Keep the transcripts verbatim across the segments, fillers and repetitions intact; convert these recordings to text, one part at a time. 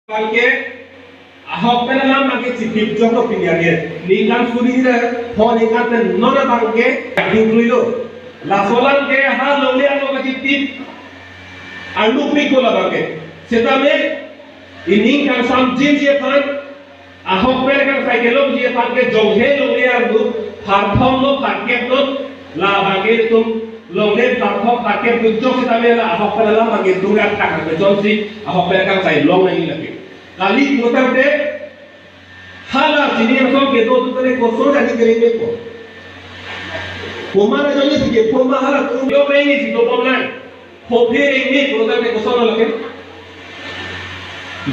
Abangke ahok pen alam abangke chipip joklo pini age. Ningkan suri ra pho ningkan pen non abangke kangding kroi lo. Laso alam ke ha longle arlo kachipip arlupik lo abangke. Setame ining kangsam jinji aphan, ahok pen kangsai kelongji aphan ke jonghe longle arlo pharthom lo pharkep lo, la abangke itum longle pharthom pharkep lo jok setame la ahok pen alam abangke dunga thak ke jonsi ahok pen kangsai long nangji lake. Kali putangte hala chini angsong kedo atum tangte koson aning kereng mepo. Komat ajoine si kepho ma halatum yo rengji si dobom nang. Phophe rengme putangte koson lo lake.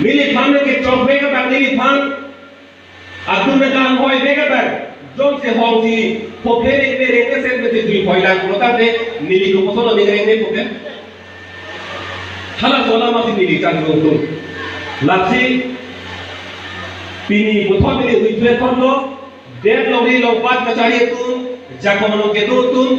Neliphan ke chokvek abang, neliphan atum nangkanghoi vek abang. Jongsi hongsi phophe rengme rengme sen mete jui hoi lang putangte neli koson lo, aning rengme phophe. Halaso alam si neli chang jong tum. Lasi pini puthot neli huithu-et thotlo, det longri longpat kachari atum, jakong along kedo atum,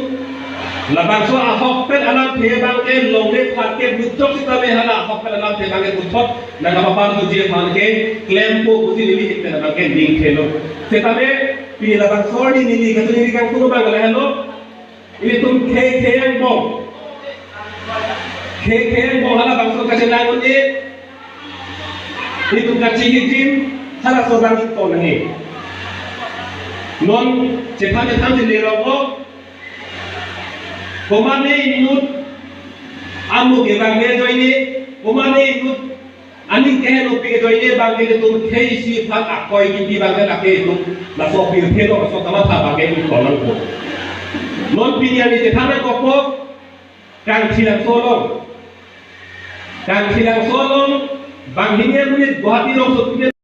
labangso ahok pen alamthe abangke longle pharkep lo jok setame hala ahok pen alamthe abangke puthot nangkapapar thuji aphan ke klempo pusi neli hin pen abangke ning thelo. Setame pini labangso arni neli kachini kangtung abang lahelo. Ilitum khei khei angbong. Khei khei angbong halabangso kachelang un-e. Ilitum kachihijim halaso abang ington nangji. Non chethan chethan si lerok lo. Komatne inut amu kevang ajoine, komatne inut aning keheno pi ajoine abangke ilitum khei isi aphan akoi kipi abangke lake itum laso pirthe lo, laso kamatha abangke itum tolangpo. Non pini arni chethan nangkokpo Kangthilangso along. Kangthilangso along banghini amonit Guwahati along sotpine